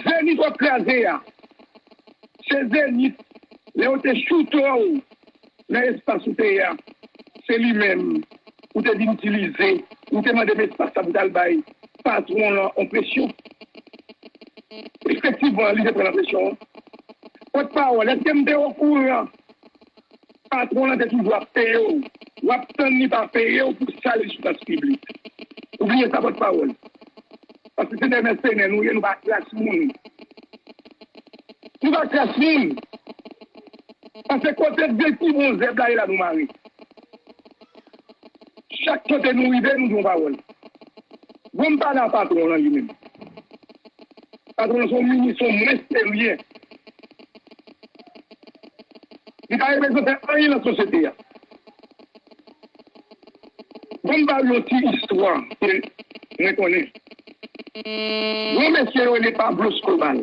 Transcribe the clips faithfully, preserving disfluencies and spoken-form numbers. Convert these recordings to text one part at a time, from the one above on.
Zenith w ap kraze a, se Zenith, lè yo te choute w nan espas ou te ye a, se li menm ou te vin itilize, ou te mande m espas la pou t al bay patwon lan yon presyon. Efektivman, li te pran nan presyon an. Pòtpawòl, èske m te okouran patwon lan te toujou ap peye w? W ap tann li pa peye w pou sal li sou plas piblik. Ou bliye sa, pòtpawòl. Paske se dè mèsenè nou ye, nou pa kras moun. Nou pa kras moun. Paske kote vye ti bon zèb la ye la nou mare. Chak kote nou rive, nou di yon pawòl. Bon, m pale a patwon lan li menm. Patwon lan se yon minis, se yon mwen serye. Li pa reprezante anyen nan sosyete a. Bon, m ba w yon ti istwa ke mwen konnen. Yon mesye yo rele Pablo Escobar,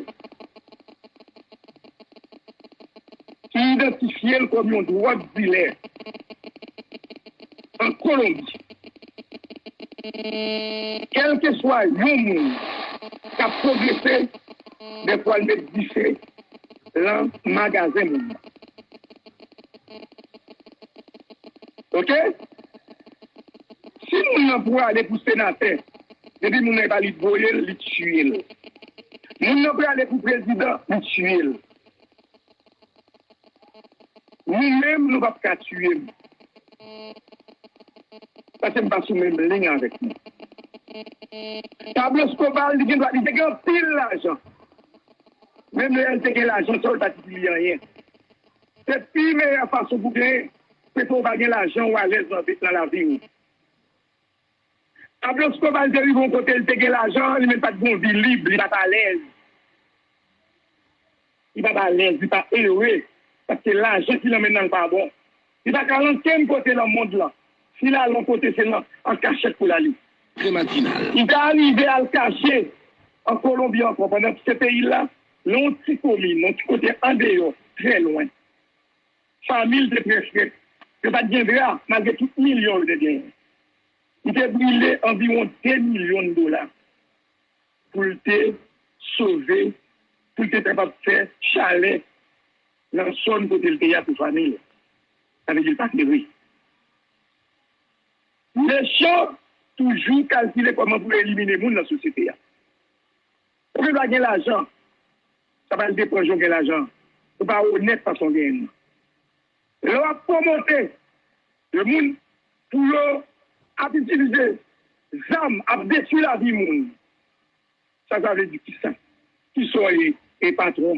ki idantifye l kòm yon dwòg dilè an Kolonbi. Kèlkeswa yon moun k ap pwogrese, dèfwa l met dife lan magazen moun nan. Oke? Si moun nan prale pou senatè, depi moun nan pa li voye l, li tiye l. Moun nan prale pou prezidan, li tiye l. Nou menm, nou p ap ka tiye m. Paske m pa sou menm liy avèk nou. Pablo Escobar, li gen dwa, li te gen anpil lajan. Menm lè l te gen lajan, sa yo pa t itil li anyen. Se pi meyè fason pou genyen, se pou w pa gen lajan, w alèz nan vi, nan lavi w. Pablo Escobar te rive yon kote, li te gen lajan, li menm pa t gen yon vi lib, li pa t alèz. Li pa t alèz, li pa ere, paske lajan ki nan men l lan pa bon. Li pa ka al ankenn kote nan mond lan. Si l al yon kote, se nan, an kachèt pou l ale. Prematinal. Li ta rive al kache an Kolonbi ankò, pandan se peyi l la, nan yon ti komin, yon ti kote andeyò, trè lwen. Fanmi l te trè frèt. Yo pa t gen dra, malgre tout milyon yo te genyen. Li te brile anviwon de milyon dola pou l te sove, pou l te kapab fè chalè nan zòn kote l te ye a pou fanmi l. Sa vle di l pa t ere. Mechan toujou kalkile kòman pou elimine moun nan sosyete a. Ou gen dwa gen lajan, sa pa depan jan w gen lajan. Ou pa onèt fason w genyen l. Lè w ap pwomote de moun pou yo ap itilize zam, ap detwi lavi moun, sa, sa vle di kisa? Kisa w ye, e patwon?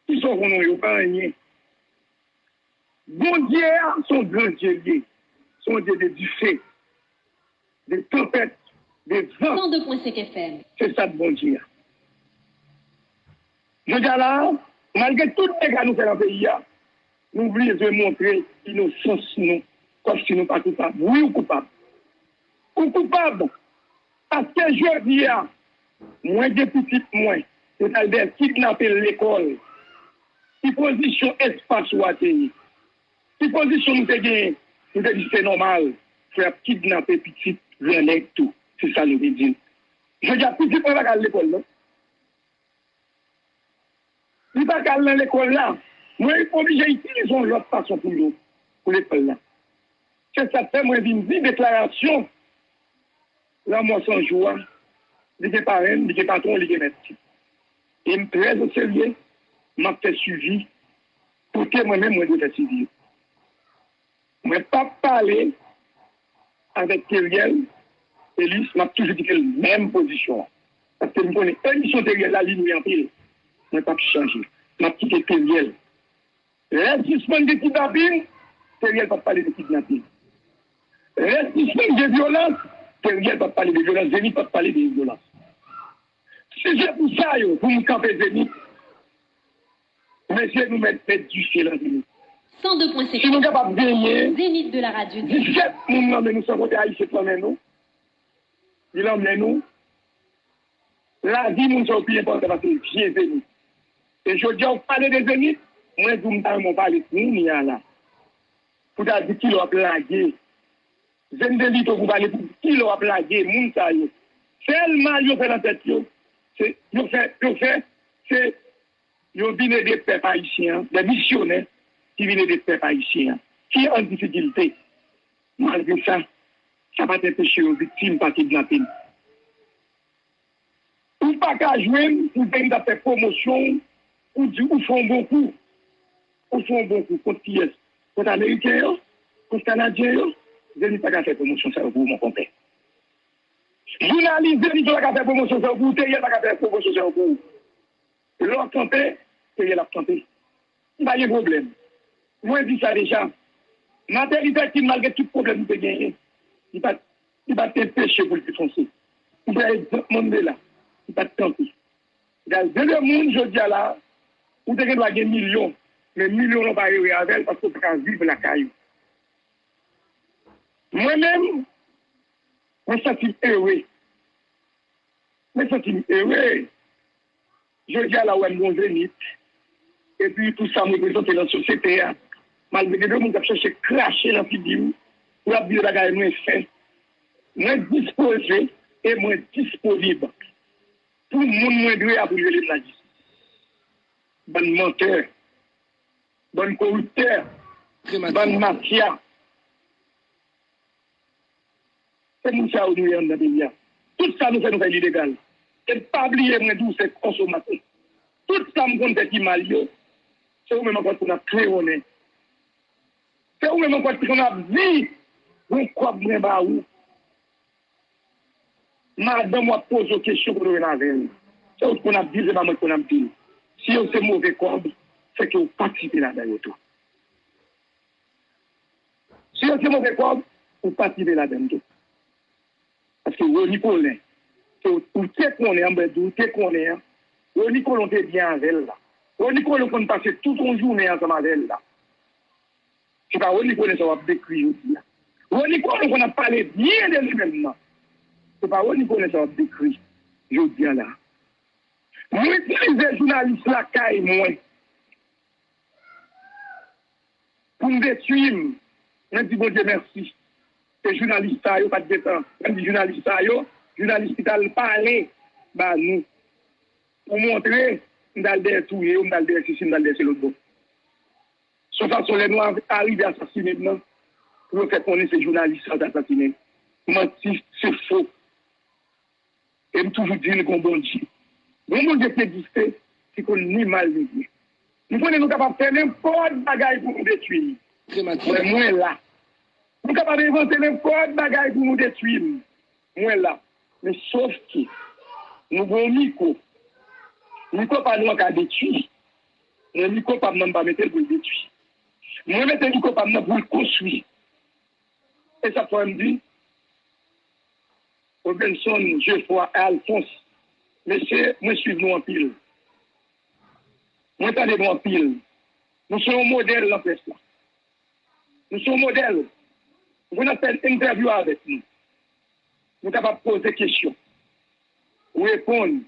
Kisa w konnen w ye? Ou pa anyen. Bondye a, se yon gran Dye l ye. Se yon Dye de dife, de tanpèt, de van. Cent deux point cinq F M. Se sa k Bondye a. Jodi a la a, malgre tout dega nou fè nan peyi a, nou bezwen montre inosans nou, kòmsi nou pa koupab. Wi, ou koupab. Ou koupab. Paske jodi a, mwen gen pitit mwen, yo t al dèyè kidnape l lekòl. Ki pozisyon espas ou a te ye? Ki pozisyon nou te genyen? Nou te di se nòmal, frè ap kidnape pitit gran nèg tou. Se sa nou te di l. Jodi a, pitit mwen pa ka al lekòl, non. Li pa ka al nan lekòl la. Mwen oblije itilize yon lòt fason pou yo, pou lekòl la. Se sa k fè mwen vin di deklarasyon Lanmò San Jou a, li gen parenn, li gen patwon, li gen mèt. E m trè oserye, m ap fè swivi kote mwen menm mwen dwe fè swivi yo. Mwen p ap pale avèk Teriel, Elis, m ap toujou kite l menm pozisyon an. Paske m konnen emisyon Teriel la, li lwen anpil. Mwen p ap chanje. M ap kite Teriel. Lè sispann gen kidnaping, Teriel p ap pale de kidnaping. Lè sispann gen vyolans, Teriel p ap pale de vyolans, Zenith p ap pale de vyolans. Si se pou sa yo, pou m kanpe Zenith, mesye, nou mèt met dife lan Zenith. Si nou kapab genyen Zenith de la radio. Disèt moun nan men nou san konte Ayisyen k lan men nou, li lan men nou, lavi moun sa yo pi enpòtan pase vye Zenith. E jodi a, w pale de Zenith, mwen di w m ta renmen w pale kounye a la. Pou ta di kilè w ap lage. Zenith de Lito pou pale pou kilè w ap lage moun sa yo. Sèl mal yo fè nan tèt yo, se yo fè, yo fè Se yo vin ede pèp ayisyen an, de misyonè ki vin ede pèp ayisyen an, ki an difikilte. Malgre sa, sa pa t anpeche yo viktim pa kidnapin. Ou pa ka jwenn pou Zeni ta fè pwomosyon w, pou di ou fè yon bon kou. Ou fè yon bon kou kont kiyès? Kont Ameriken yo? Kont Kanadyen yo? Zeni pa ka fè pwomosyon sa yo pou ou, mon konpè. Jounalis Zeni pa ka fè pwomosyon sa yo pou ou, Teriel pa ka fè pwomosyon sa yo pou ou. Lè w kanpe, Teriel ap kanpe. M pa gen pwoblèm. Mwen di sa deja. Martin Luther King, malgre tout pwoblèm li te genyen, li pa t, li pa t anpeche pou l te fonse. M pran egzanp Mandela, li pa t kanpe. Gade, gen de moun jodi a la, ou te gen dwa gen milyon, men milyon lan pa rele avè l paske w pa ka viv lakay ou. Mwen menm, mwen santi m ere. Mwen santi m ere. Jodi a la, w wè m gon zenit. Epi pou sa m reprezante nan sosyete a, malgre gen de moun k ap chèche krache nan figi m, pou y ap di de bagay mwen fè, mwen dispoze e mwen disponib pou moun mwen dwe a pou l rele m lajistis. Bann mantè, bann koriptè, bann mafya. Se moun sa yo nou ye anndan peyi a. Tout sa nou fè, nou fè l ilegal. E pa bliye, mwen di w, se konsomatè. Tout sa m konn fè ki mal yo, se ou menm ankò ki konn ap klewonnen. Se ou menm ankò ki konn ap di, gon kòb mwen ba ou. Madanm w ap poze w kesyon kote w jwenn avè l. Se ou ki konn ap di l, se pa mwen ki konn ap di l. Si yo se move kòb, se ke w patisipe ladan yo tou. Si yo se move kòb, ou patisipe ladan l tou. Paske Rony Colin, ke w, ou te konnen an, mwen di w te konnen an, Rony Colin te byen avè l la. Rony Colin konn pase tout yon jounen ansanm avè l la. Se pa Rony Colin sa w ap dekri jodi a. Rony Colin konn ap pale byen de li menm nan. Se pa Rony Colin sa w ap dekri jodi a la. Mwen itilize jounalis lakay mwen pou m detwi m. Mwen di Bondye mèsi. Se jounalis sa yo pa t gentan. Mwen di jounalis sa yo, jounalis ki t al pale ba nou. Pou montre, m t al dèyè touye yo, m t al dèyè sesi, m t al dèyè se lòt bò. Se yon fason lè nou a-, arive asasine m nan, pou yo fè konnen se jounalis sa yo t asasinen. Manti, se fo. E m toujou di n gon Bondye. Gon Bondye ki egziste, ki konn ni mal ni byen. M konnen nou kapab fè nenpòt bagay pou nou detwi m. Mwen, mwen la. Nou kapab envante nenpòt bagay pou nou detwi m. Mwen la. Men sof ke nou gon mikwo. Mikwo pa nou an ka detwi. Mwen, mikwo pa m nan, m pa mete l pou l detwi. Mwen mete mikwo pa m nan pou l konstwi. E sa k fè m di, Robinson, Geoffroy, Alphonse, mesye, mwen swiv nou anpil. Mwen tande nou anpil. Nou se yon modèl nan près la. Nou se yon modèl. Ou konn ap fè entèvyou avèk nou. Nou kapab poze kesyon. Reponn.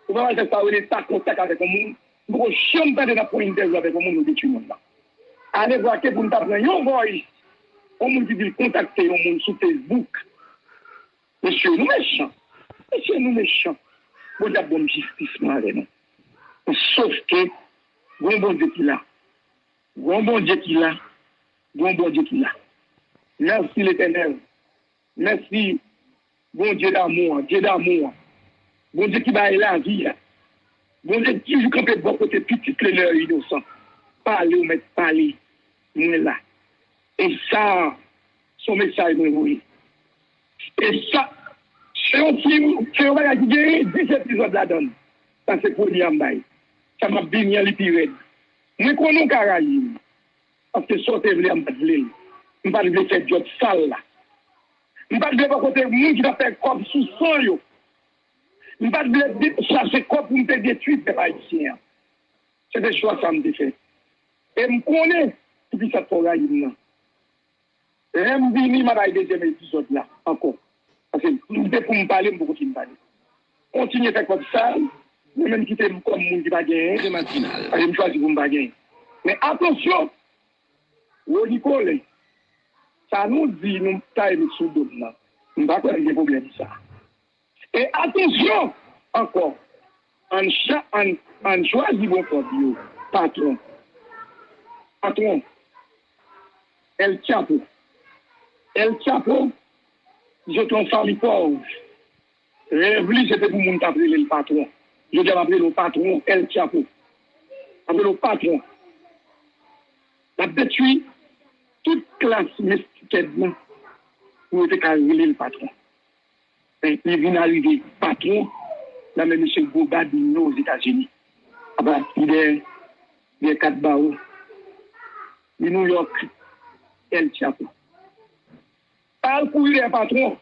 Ou pa pral fè sa yo rele ta kontak avèk yon moun. M poko janm tande n ap pran entèvyou avèk yon moun nou detwi moun nan. Alevwa ke pou n ta pran yon voice, yon moun ki di l kontakte yon moun sou Facebook. Mesye, nou mechan. Mesye, nou mechan. Bondye ap ban m jistis mwen avè nou. Sof ke, gon Bondye ki la. Gon Bondye ki la. Gon Bondye ki la. Mèsi Letènèl. Mèsi, Bondye damou an, Dye damou an. Bondye ki bay lavi a. Bondye ki toujou kanpe bò kote pitit li lè yo inosan. Pale, ou mèt pale. Mwen la. E sa, se yon mesaj mwen voye. E sa, se yon fim, se yon bagay ki genyen dis epizòd ladan l. Sa se premye a m bay. Sa m ap vini an, li pi rèd. Mwen konnen w ka rayi m. Paske sa w te vle a, m pa t vle l. M pa t vle fè djòb sal la. M pa t vle bò kote moun ki t ap fè kòb sou san yo. M pa t vle de-, chache kòb pou m te detwi pèp ayisyen an. Se te chwa sa m te fè. E m konnen poukisa t fè w rayi m nan. Lè m vini, m a bay dezyèm epizòd la ankò. Paske m te pou m pale, m poko fin pale. Kontinye fè kòb sal, mwen menm kite m kòm moun ki pa genyen. Paske m chwazi pou m pa genyen. Men atansyon, Rony Colin, sa nou di nou ta met sou do m nan, m pa kwè l gen pwoblèm sa. E atansyon ankò, Ann cha, ann, ann chwazi bon kòb yo. Patwon. Patwon. El Chapo. El Chapo, se te yon fanmi pòv. Rèv li, se te pou moun t ap rele l patwon. Jodi a, m ap rele w patwon, El Chapo. M ap rele w patwon. L ap detwi tout klas mestikèd lan pou yo te ka rele l patwon. Men li vin arive patwon nan men mesye Gobadinho Ozetazini. Apa, li dèyè, dèyè kat bawo. Li Nouyòk, El Chapo. Pa al kouri dèyè patwon,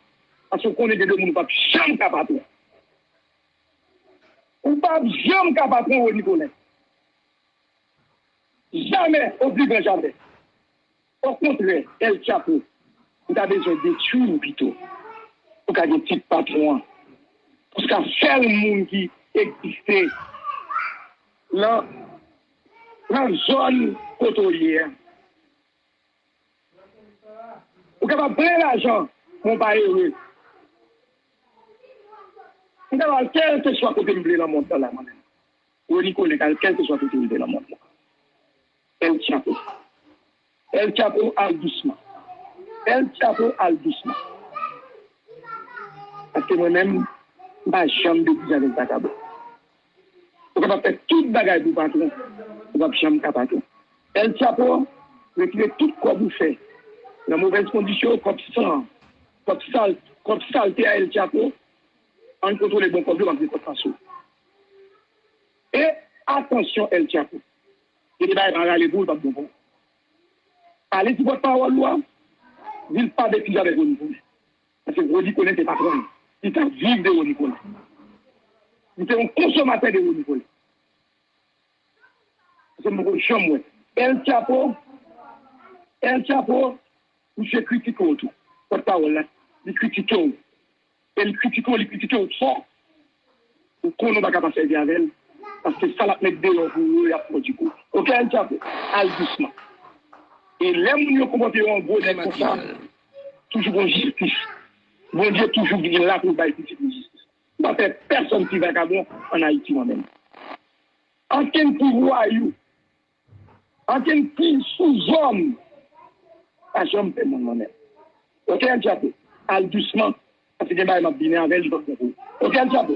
paske w konnen gen de moun ou p ap janm ka patwon. Ou p ap janm ka patwon Rony Colin. Jamè, o pli gran jamè. Okontrè, El Chapo, ou ta bezwen detwi m pito pou ka gen tit patwon an. Paske sèl moun ki egziste nan, nan zòn kote w ye a. Ou kapab plen lajan, men w pa ere. M kapab al kèlkeswa kote m vle nan mond lan la, mwen menm. Rony Colin, al kèlkeswa kote l vle nan mond lan. El Chapo. El Chapo, al dousman. El Chapo, al dousman. Paske mwen menm, m pa janm betize avèk vakabon. Ou kapab fè tout bagay pou patwon, ou p ap janm ka patwon. El Chapo, retire tout kòb ou fè nan movèz kondisyon, kòb san, kòb sal, kòb salte a El Chapo, ann kontwole bon kòb yo, m ap gen kòb sa sou. E atansyon, El Chapo. Gen de bagay pa rale pou ou, l p ap bon pou ou. Ale sou pòtpawòl ou a, di l pa betize avèk Rony Colin. Paske Rony Colin se patwon l. Li t ap viv de Rony Colin. Li se yon konsomatè de Rony Colin. Paske m poko janm wè. El Chapo, El Chapo, misye kritike w tou. Pòtpawòl la, li kritike w. E li kritike w, li kritike w fò. Ou konnen w pa ka pa sèvi avè l. Paske sa l ap met deyò pou ou yo, y ap pran di kou. Oke, El Chapo, al dousman. E lè moun yo konpòte yo an gwo nèg konsa, toujou gon jistis. Bondye toujou gen la pou l bay pitit li jistis. M pa pè pèsonn ki vakabon ann Ayiti, mwen menm. Ankenn ki vwayou, ankenn ki souzòm pa janm pè moun, mwen menm. Oke, El Chapo, al dousman, paske gen bagay m ap vini avè l, li p ap bon pou ou. Oke, El Chapo.